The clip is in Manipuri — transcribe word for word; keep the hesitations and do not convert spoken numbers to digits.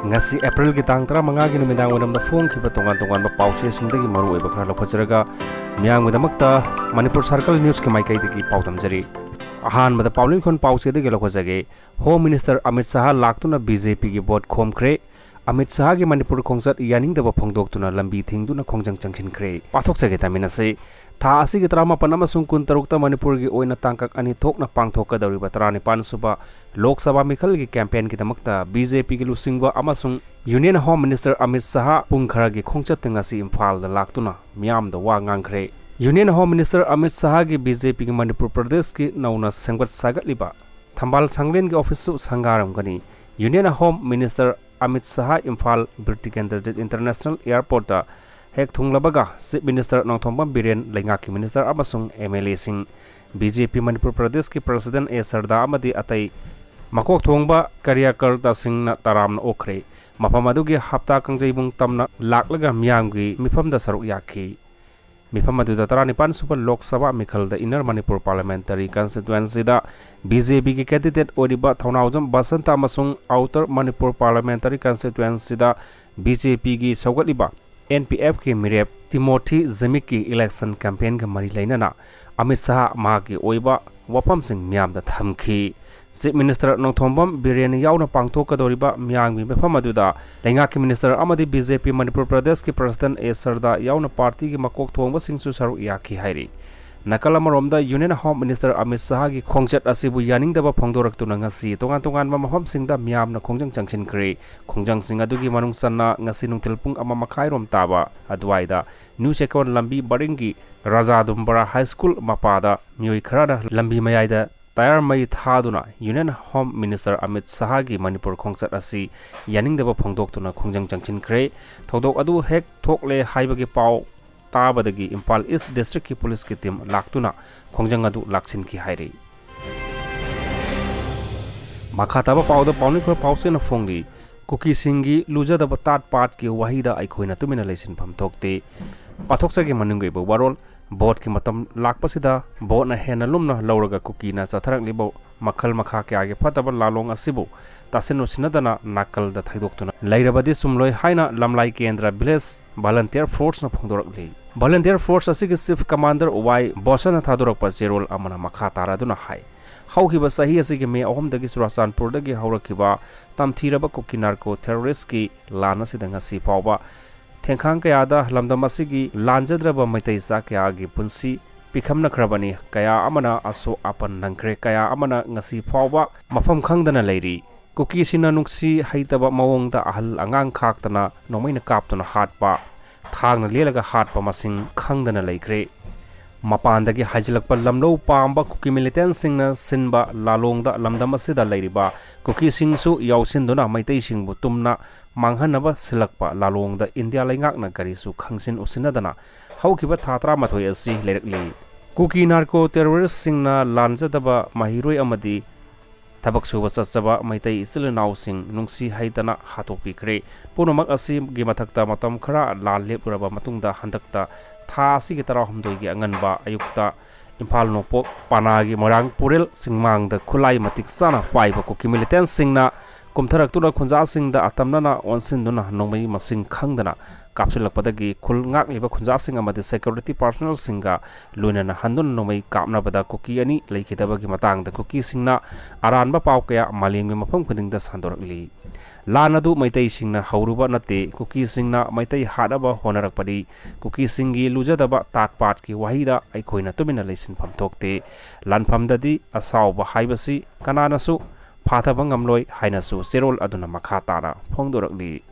ꯉꯁꯤ ꯑꯦꯄ꯭ꯔꯤꯜꯒꯤ ꯇꯥꯡ ꯇꯔꯥꯃꯉꯥꯒꯤ ꯅꯨꯃꯤꯗꯥꯡ ꯋꯥꯏꯔꯝꯗ ꯐꯣꯡꯈꯤꯕ ꯇꯣꯉꯥꯟ ꯇꯣꯉꯥꯟꯕ ꯄꯥꯎꯆꯦꯁꯤꯡꯗꯒꯤ ꯃꯔꯨꯑꯣꯏꯕ ꯈꯔ ꯂꯧꯈꯠꯆꯔꯒ ꯃꯤꯌꯥꯝꯒꯤꯗꯃꯛꯇ ꯃꯅꯤꯄꯨꯔ ꯁꯥꯔꯀꯜ ꯅ꯭ꯌꯨꯁꯀꯤ ꯃꯥꯏꯀꯩꯗꯒꯤ ꯄꯥꯎ ꯇꯝꯖꯔꯤ꯫ ꯑꯍꯥꯟꯕꯗ ꯄꯥꯎꯅꯤꯈꯣꯟ ꯄꯥꯎꯆꯦꯗꯒꯤ ꯂꯧꯈꯠꯆꯒꯦ꯫ ꯍꯣꯝ ꯃꯤꯅꯤꯁꯇꯔ ꯑꯃꯤꯠ ꯁꯍꯥ ꯂꯥꯛꯇꯨꯅ ꯕꯤ ꯖꯦ ꯄꯤꯒꯤ ꯚꯣꯠ ꯈꯣꯝꯈ꯭ꯔꯦ꯫ ꯑꯃꯤꯠ ꯁꯍꯥꯒꯤ ꯃꯅꯤꯄꯨꯔ ꯈꯣꯡꯆꯠ ꯌꯥꯅꯤꯡꯗꯕ ꯐꯣꯡꯗꯣꯛꯇꯨꯅ ꯂꯝꯕꯤ ꯊꯤꯡꯗꯨꯅ ꯈꯣꯡꯖꯪ ꯆꯪꯁꯤꯟꯈ꯭ꯔꯦ꯫ ꯄꯥꯊꯣꯛꯆꯒꯦ ꯇꯥꯃꯤꯟꯅꯁꯤ꯫ ꯊꯥ ꯑꯁꯤꯒꯤ ꯇꯔꯥꯃꯥꯄꯟ ꯑꯃꯁꯨꯡ ꯀꯨꯟꯇꯔꯨꯛꯇ ꯃꯅꯤꯄꯨꯔꯒꯤ ꯑꯣꯏꯅ ꯇꯥꯡꯀꯛ ꯑꯅꯤ ꯊꯣꯛꯅ ꯄꯥꯡꯊꯣꯛꯀꯗꯧꯔꯤꯕ ꯇꯔꯥꯅꯤꯄꯥꯟ ꯁꯨꯕ ꯂꯣꯛ ꯁꯚꯥ ꯃꯤꯈꯜꯒꯤ ꯀꯦꯝꯄꯦꯟꯒꯤꯗꯃꯛꯇ ꯕꯤ ꯖꯦ ꯄꯤꯒꯤ ꯂꯨꯆꯤꯡꯕ ꯑꯃꯁꯨꯡ union home minister Amit Shah ꯄꯨꯡ ꯈꯔꯒꯤ ꯈꯣꯡꯆꯠꯇ ꯉꯁꯤ ꯏꯝꯐꯥꯜꯗ ꯂꯥꯛꯇꯨꯅ ꯃꯤꯌꯥꯝꯗ ꯋꯥ ꯉꯥꯡꯈ꯭ꯔꯦ꯫ ꯌꯨꯅꯤꯌꯟ ꯍꯣꯝ ꯃꯤꯅꯤꯁꯇꯔ ꯑꯃꯤꯠ ꯁꯍꯥꯒꯤ ꯕꯤ ꯖꯦ ꯄꯤꯒꯤ ꯃꯅꯤꯄꯨꯔ ꯄ꯭ꯔꯗꯦꯁꯀꯤ ꯅꯧꯅ ꯁꯦꯝꯒꯠ ꯁꯥꯒꯠꯂꯤꯕ ꯊꯝꯕꯥꯜ ꯁꯪꯂꯦꯟꯒꯤ ꯑꯣꯐꯤꯁꯁꯨ ꯁꯪꯒꯥꯔꯝꯒꯅꯤ꯫ Union home minister Amit Shah Imphal Bir Tikendrajit international ꯑꯦꯌꯔꯄꯣꯔꯠꯇ ꯍꯦꯛ ꯊꯨꯡꯂꯕꯒ ꯆꯤꯐ ꯃꯤꯅꯤꯁꯇꯔ ꯅꯣꯡꯊꯣꯝꯕꯝ ꯕꯤꯔꯦꯟ, ꯂꯩꯉꯥꯛꯀꯤ ꯃꯤꯅꯤꯁꯇꯔ ꯑꯃꯁꯨꯡ ꯑꯦꯝ ꯑꯦꯜ ꯑꯦꯁꯤꯡ, ꯕꯤ ꯖꯦ ꯄꯤ ꯃꯅꯤꯄꯨꯔ ꯄ꯭ꯔꯗꯦꯁꯀꯤ ꯄ꯭ꯔꯁꯤꯗꯦꯟ ꯑꯦ ꯁꯔꯗꯥ ꯑꯃꯗꯤ ꯑꯇꯩ ꯃꯀꯣꯛ ꯊꯣꯡꯕ ꯀꯥꯔꯌꯀꯔꯇꯥꯁꯤꯡꯅ ꯇꯔꯥꯝꯅ ꯑꯣꯛꯈ꯭ꯔꯦ꯫ ꯃꯐꯝ ꯑꯗꯨꯒꯤ ꯍꯞꯇꯥ ꯀꯥꯡꯖꯩꯕꯨꯡ ꯇꯝꯅ ꯂꯥꯛꯂꯒ ꯃꯤꯌꯥꯝꯒꯤ ꯃꯤꯐꯝꯗ ꯁꯔꯨꯛ ꯌꯥꯈꯤ꯫ ꯃꯤꯐꯝ ꯑꯗꯨꯗ ꯇꯔꯥꯅꯤꯄꯥꯟ ꯁꯨꯕ ꯂꯣꯛ ꯁꯚꯥ ꯃꯤꯈꯜꯗ ꯏꯟꯅꯔ ꯃꯅꯤꯄꯨꯔ ꯄꯥꯔꯂꯤꯌꯥꯃꯦꯟꯇꯔꯤ ꯀꯟꯁꯇꯤꯇ꯭ꯋꯦꯟꯁꯤꯗ ꯕꯤ ꯖꯦ ꯄꯤꯒꯤ ꯀꯦꯟꯗꯤꯗꯦꯠ ꯑꯣꯏꯔꯤꯕ ꯊꯧꯅꯥꯎꯖꯝ ꯕꯁꯟꯇ ꯑꯃꯁꯨꯡ ꯑꯥꯎꯇꯔ ꯃꯅꯤꯄꯨꯔ ꯄꯥꯔꯂꯤꯌꯥꯃꯦꯟꯇꯔꯤ ꯀꯟꯁꯇꯤꯇ꯭ꯋꯦꯟꯁꯤꯗ ꯕꯤ ꯖꯦ ꯄꯤꯒꯤ ꯁꯧꯒꯠꯂꯤꯕ ꯑꯦꯟ ꯄꯤ ꯑꯦꯐꯀꯤ ꯃꯤꯔꯦꯞ ꯇꯤꯃꯣꯊꯤ ꯖꯤꯃꯤꯛꯀꯤ ꯏꯂꯦꯛꯁꯟ ꯀꯦꯝꯄꯦꯟꯒ ꯃꯔꯤ ꯂꯩꯅꯅ ꯑꯃꯤꯠ ꯁꯍꯥ ꯃꯍꯥꯛꯀꯤ ꯑꯣꯏꯕ ꯋꯥꯐꯝꯁꯤꯡ ꯃꯤꯌꯥꯝꯗ ꯊꯝꯈꯤ꯫ ꯆꯤꯐ ꯃꯤꯅꯤꯁꯇꯔ ꯅꯣꯡꯊꯣꯝꯕꯝ ꯕꯤꯔꯦꯟ ꯌꯥꯎꯅ ꯄꯥꯡꯊꯣꯛꯀꯗꯧꯔꯤꯕ ꯃꯤꯌꯥꯝꯒꯤ ꯃꯤꯐꯝ ꯑꯗꯨꯗ ꯂꯩꯉꯥꯛꯀꯤ ꯃꯤꯅꯤꯁꯇꯔ ꯑꯃꯗꯤ ꯕꯤ ꯖꯦ ꯄꯤ ꯃꯅꯤꯄꯨꯔ ꯄ꯭ꯔꯗꯦꯁꯀꯤ ꯄ꯭ꯔꯁꯤꯗꯦꯟ ꯑꯦ ꯁꯔꯗꯥ ꯌꯥꯎꯅ ꯄꯥꯔꯇꯤꯒꯤ ꯃꯀꯣꯛ ꯊꯣꯡꯕꯁꯤꯡꯁꯨ ꯁꯔꯨꯛ ꯌꯥꯈꯤ ꯍꯥꯏꯔꯤ꯫ ꯅꯥꯀꯜ ꯑꯃꯔꯣꯝꯗ ꯌꯨꯅꯤꯌꯟ ꯍꯣꯝ ꯃꯤꯅꯤꯁꯇꯔ ꯑꯃꯤꯠ ꯁꯍꯥꯒꯤ ꯈꯣꯡꯆꯠ ꯑꯁꯤꯕꯨ ꯌꯥꯅꯤꯡꯗꯕ ꯐꯣꯡꯗꯣꯔꯛꯇꯨꯅ ꯉꯁꯤ ꯇꯣꯉꯥꯟ ꯇꯣꯉꯥꯟꯕ ꯃꯐꯝꯁꯤꯡꯗ ꯃꯤꯌꯥꯝꯅ ꯈꯣꯡꯖꯪ ꯆꯪꯁꯤꯟꯈ꯭ꯔꯦ꯫ ꯈꯣꯡꯖꯪꯁꯤꯡ ꯑꯗꯨꯒꯤ ꯃꯅꯨꯡ ꯆꯟꯅ ꯉꯁꯤ ꯅꯨꯡꯊꯤꯜ ꯄꯨꯡ ꯑꯃ ꯃꯈꯥꯏꯔꯣꯝ ꯇꯥꯕ ꯑꯗꯨꯋꯥꯏꯗ ꯅ꯭ꯌꯨ ꯆꯦꯛꯀꯣꯟ ꯂꯝꯕꯤ ꯄꯔꯤꯡꯒꯤ ꯔꯥꯖꯥ ꯗꯨꯝꯕꯔꯥ ꯍꯥꯏ ꯁ꯭ꯀꯨꯜ ꯃꯄꯥꯗ ꯃꯤꯑꯣꯏ ꯈꯔꯅ ꯂꯝꯕꯤ ꯃꯌꯥꯏꯗ ꯇꯥꯌꯔ ꯃꯩ ꯊꯥꯗꯨꯅ ꯌꯨꯅꯤꯌꯟ ꯍꯣꯝ ꯃꯤꯅꯤꯁꯇꯔ ꯑꯃꯤꯠ ꯁꯍꯥꯒꯤ ꯃꯅꯤꯄꯨꯔ ꯈꯣꯡꯆꯠ ꯑꯁꯤ ꯌꯥꯅꯤꯡꯗꯕ ꯐꯣꯡꯗꯣꯛꯇꯨꯅ ꯈꯣꯡꯖꯪ ꯆꯪꯁꯤꯟꯈ꯭ꯔꯦ꯫ ꯊꯧꯗꯣꯛ ꯑꯗꯨ ꯍꯦꯛ ꯊꯣꯛꯂꯦ ꯍꯥꯏꯕꯒꯤ ꯄꯥꯎ ꯇꯥꯕꯗꯒꯤ ꯏꯝꯐꯥꯜ ꯏꯁ ꯗꯤꯁꯇ꯭ꯔꯤꯛꯀꯤ ꯄꯨꯂꯤꯁꯀꯤ ꯇꯤꯝ ꯂꯥꯛꯇꯨꯅ ꯈꯣꯡꯖꯪ ꯑꯗꯨ ꯂꯥꯛꯁꯤꯟꯈꯤ ꯍꯥꯏꯔꯤ꯫ ꯃꯈꯥ ꯇꯥꯕ ꯄꯥꯎꯗ ꯄꯥꯎꯅꯤꯈꯣꯏ ꯄꯥꯎꯆꯦꯅ ꯐꯣꯡꯂꯤ, ꯀꯨꯀꯤꯁꯤꯡꯒꯤ ꯂꯨꯖꯗꯕ ꯇꯥꯠ ꯄꯥꯠꯀꯤ ꯋꯥꯍꯩꯗ ꯑꯩꯈꯣꯏꯅ ꯇꯨꯃꯤꯟꯅ ꯂꯩꯁꯤꯟꯐꯝ ꯊꯣꯛꯇꯦ꯫ ꯄꯥꯊꯣꯛꯆꯒꯦ ꯃꯅꯨꯡꯒꯤ ꯑꯣꯏꯕ ꯋꯥꯔꯣꯜ꯫ ꯚꯣꯠꯀꯤ ꯃꯇꯝ ꯂꯥꯛꯄꯁꯤꯗ ꯚꯣꯠꯅ ꯍꯦꯟꯅ ꯂꯨꯝꯅ ꯂꯧꯔꯒ ꯀꯨꯀꯤꯅ ꯆꯠꯊꯔꯛꯂꯤꯕ ꯃꯈꯜ ꯃꯈꯥ ꯀꯌꯥꯒꯤ ꯐꯠꯇꯕ ꯂꯥꯂꯣꯡ ꯑꯁꯤꯕꯨ ꯇꯥꯁꯤꯟ ꯎꯁꯤꯟꯅꯗꯅ ꯅꯥꯀꯜꯗ ꯊꯩꯗꯣꯛꯇꯨꯅ ꯂꯩꯔꯕꯗꯤ ꯆꯨꯝꯂꯣꯏ ꯍꯥꯏꯅ ꯂꯝꯂꯥꯏ ꯀꯦꯟꯗ꯭ꯔ ꯚꯤꯂꯦꯖ ꯚꯣꯂꯟꯇꯤꯌꯔ ꯐꯣꯔꯁꯅ ꯐꯣꯡꯗꯣꯔꯛꯂꯤ꯫ ꯚꯣꯂꯟꯇꯤꯌꯔ ꯐꯣꯔꯁ ꯑꯁꯤꯒꯤ ꯆꯤꯐ ꯀꯃꯥꯟꯗꯔ ꯋꯥꯏ ꯕꯣꯁꯟꯅ ꯊꯥꯗꯣꯔꯛꯄ ꯆꯦꯔꯣꯜ ꯑꯃꯅ ꯃꯈꯥ ꯇꯥꯔꯗꯨꯅ ꯍꯥꯏ, ꯍꯧꯈꯤꯕ ꯆꯍꯤ ꯑꯁꯤꯒꯤ ꯃꯦ ꯑꯍꯨꯝꯗꯒꯤ ꯆꯨꯔꯥꯆꯥꯟꯄꯨꯔꯗꯒꯤ ꯍꯧꯔꯛꯈꯤꯕ ꯇꯝꯊꯤꯔꯕ ꯀꯨꯀꯤ ꯅꯥꯔꯀꯣ ꯇꯦꯔꯣꯔꯤꯁꯀꯤ ꯂꯥꯟ ꯑꯁꯤꯗ ꯉꯁꯤ ꯐꯥꯎꯕ ꯊꯦꯡꯈꯥꯡ ꯀꯌꯥꯗ ꯂꯝꯗꯝ ꯑꯁꯤꯒꯤ ꯂꯥꯟꯖꯗ꯭ꯔꯕ ꯃꯩꯇꯩ ꯆꯥ ꯀꯌꯥꯒꯤ ꯄꯨꯟꯁꯤ ꯄꯤꯈꯝꯅꯈ꯭ꯔꯕꯅꯤ꯫ ꯀꯌꯥ ꯑꯃꯅ ꯑꯁꯣꯛ ꯑꯄꯟ ꯅꯪꯈ꯭ꯔꯦ, ꯀꯌꯥ ꯑꯃꯅ ꯉꯁꯤ ꯐꯥꯎꯕ ꯃꯐꯝ ꯈꯪꯗꯅ ꯂꯩꯔꯤ꯫ ꯀꯨꯀꯤꯁꯤꯡꯅ ꯅꯨꯡꯁꯤ ꯍꯩꯇꯕ ꯃꯑꯣꯡꯗ ꯑꯍꯜ ꯑꯉꯥꯡ ꯈꯥꯛꯇꯅ ꯅꯣꯡꯃꯩꯅ ꯀꯥꯞꯇꯨꯅ ꯍꯥꯠꯄ, ꯊꯥꯡꯅ ꯂꯦꯜꯂꯒ ꯍꯥꯠꯄ ꯃꯁꯤꯡ ꯈꯪꯗꯅ ꯂꯩꯈ꯭ꯔꯦ꯫ ꯃꯄꯥꯟꯗꯒꯤ ꯍꯥꯏꯖꯤꯜꯂꯛꯄ ꯂꯝꯂꯧ ꯄꯥꯝꯕ ꯀꯨꯀꯤ ꯃꯤꯂꯤꯇꯦꯟꯁꯤꯡꯅ ꯁꯤꯟꯕ ꯂꯥꯂꯣꯡꯗ ꯂꯝꯗꯝ ꯑꯁꯤꯗ ꯂꯩꯔꯤꯕ ꯀꯨꯀꯤꯁꯤꯡꯁꯨ ꯌꯥꯎꯁꯤꯟꯗꯨꯅ ꯃꯩꯇꯩꯁꯤꯡꯕꯨ ꯇꯨꯝꯅ ꯃꯥꯡꯍꯟꯅꯕ ꯁꯤꯜꯂꯛꯄ ꯂꯥꯂꯣꯡꯗ ꯏꯟꯗꯤꯌꯥ ꯂꯩꯉꯥꯛꯅ ꯀꯔꯤꯁꯨ ꯈꯪꯁꯤꯟ ꯎꯁꯤꯟꯅꯗꯅ ꯍꯧꯈꯤꯕ ꯊꯥ ꯇꯔꯥꯃꯥꯊꯣꯏ ꯑꯁꯤ ꯂꯩꯔꯛꯂꯤ꯫ ꯀꯨꯀꯤ ꯅꯥꯔꯀꯣ ꯇꯦꯔꯣꯔꯤꯁꯁꯤꯡꯅ ꯂꯥꯟꯖꯗꯕ ꯃꯍꯩꯔꯣꯏ ꯑꯃꯗꯤ ꯊꯕꯛ ꯁꯨꯕ ꯆꯠꯆꯕ ꯃꯩꯇꯩ ꯏꯆꯤꯜ ꯏꯅꯥꯎꯁꯤꯡ ꯅꯨꯡꯁꯤ ꯍꯩꯇꯅ ꯍꯥꯠꯇꯣꯛꯄꯤꯈ꯭ꯔꯦ꯫ ꯄꯨꯝꯅꯃꯛ ꯑꯁꯤꯒꯤ ꯃꯊꯛꯇ ꯃꯇꯝ ꯈꯔ ꯂꯥꯟ ꯂꯦꯞꯂꯨꯔꯕ ꯃꯇꯨꯡꯗ ꯍꯟꯗꯛꯇ ꯊꯥ ꯑꯁꯤꯒꯤ ꯇꯔꯥꯍꯨꯝꯗꯣꯏꯒꯤ ꯑꯉꯟꯕ ꯑꯌꯨꯛꯇ ꯏꯝꯐꯥꯜ ꯅꯣꯡꯄꯣꯛ ꯄꯅꯥꯒꯤ ꯃꯣꯏꯔꯥꯡ ꯄꯨꯔꯦꯜ ꯆꯤꯡꯃꯥꯡꯗ ꯈꯨꯠꯂꯥꯏ ꯃꯇꯤꯛ ꯆꯥꯅ ꯄꯥꯏꯕ ꯀꯨꯀꯤ ꯃꯤꯂꯤꯇꯦꯟꯁꯤꯡꯅ ꯀꯨꯝꯊꯔꯛꯇꯨꯅ ꯈꯨꯟꯖꯥꯁꯤꯡꯗ ꯑꯇꯝꯅꯅ ꯑꯣꯟꯁꯤꯟꯗꯨꯅ ꯅꯣꯡꯃꯩ ꯃꯁꯤꯡ ꯈꯪꯗꯅ ꯀꯥꯞꯁꯤꯜꯂꯛꯄꯗꯒꯤ ꯈꯨꯜ ꯉꯥꯛꯂꯤꯕ ꯈꯨꯟꯖꯥꯁꯤꯡ ꯑꯃꯗꯤ ꯁꯦꯀ꯭ꯌꯨꯔꯤꯇꯤ ꯄꯥꯔꯁꯣꯅꯦꯜꯁꯤꯡꯒ ꯂꯣꯏꯅꯅ ꯍꯟꯗꯨꯅ ꯅꯣꯡꯃꯩ ꯀꯥꯞꯅꯕꯗ ꯀꯨꯀꯤ ꯑꯅꯤ ꯂꯩꯈꯤꯗꯕꯒꯤ ꯃꯇꯥꯡꯗ ꯀꯨꯀꯤꯁꯤꯡꯅ ꯑꯔꯥꯟꯕ ꯄꯥꯎ ꯀꯌꯥ ꯃꯥꯂꯦꯝꯒꯤ ꯃꯐꯝ ꯈꯨꯗꯤꯡꯗ ꯁꯟꯗꯣꯔꯛꯂꯤ꯫ ꯂꯥꯟ ꯑꯗꯨ ꯃꯩꯇꯩꯁꯤꯡꯅ ꯍꯧꯔꯨꯕ ꯅꯠꯇꯦ, ꯀꯨꯀꯤꯁꯤꯡꯅ ꯃꯩꯇꯩ ꯍꯥꯠꯅꯕ ꯍꯣꯠꯅꯔꯛꯄꯅꯤ꯫ ꯀꯨꯀꯤꯁꯤꯡꯒꯤ ꯂꯨꯖꯗꯕ ꯇꯥꯠ ꯄꯥꯠꯀꯤ ꯋꯥꯍꯩꯗ ꯑꯩꯈꯣꯏꯅ ꯇꯨꯃꯤꯟꯅ ꯂꯩꯁꯤꯟꯐꯝ ꯊꯣꯛꯇꯦ꯫ ꯂꯥꯟꯐꯝꯗꯗꯤ ꯑꯁꯥꯎꯕ ꯍꯥꯏꯕꯁꯤ ꯀꯅꯥꯅꯁꯨ ꯐꯥꯊꯕ ꯉꯝꯂꯣꯏ ꯍꯥꯏꯅꯁꯨ ꯆꯦꯔꯣꯜ ꯑꯗꯨꯅ ꯃꯈꯥ ꯇꯥꯅ ꯐꯣꯡꯗꯣꯔꯛꯂꯤ꯫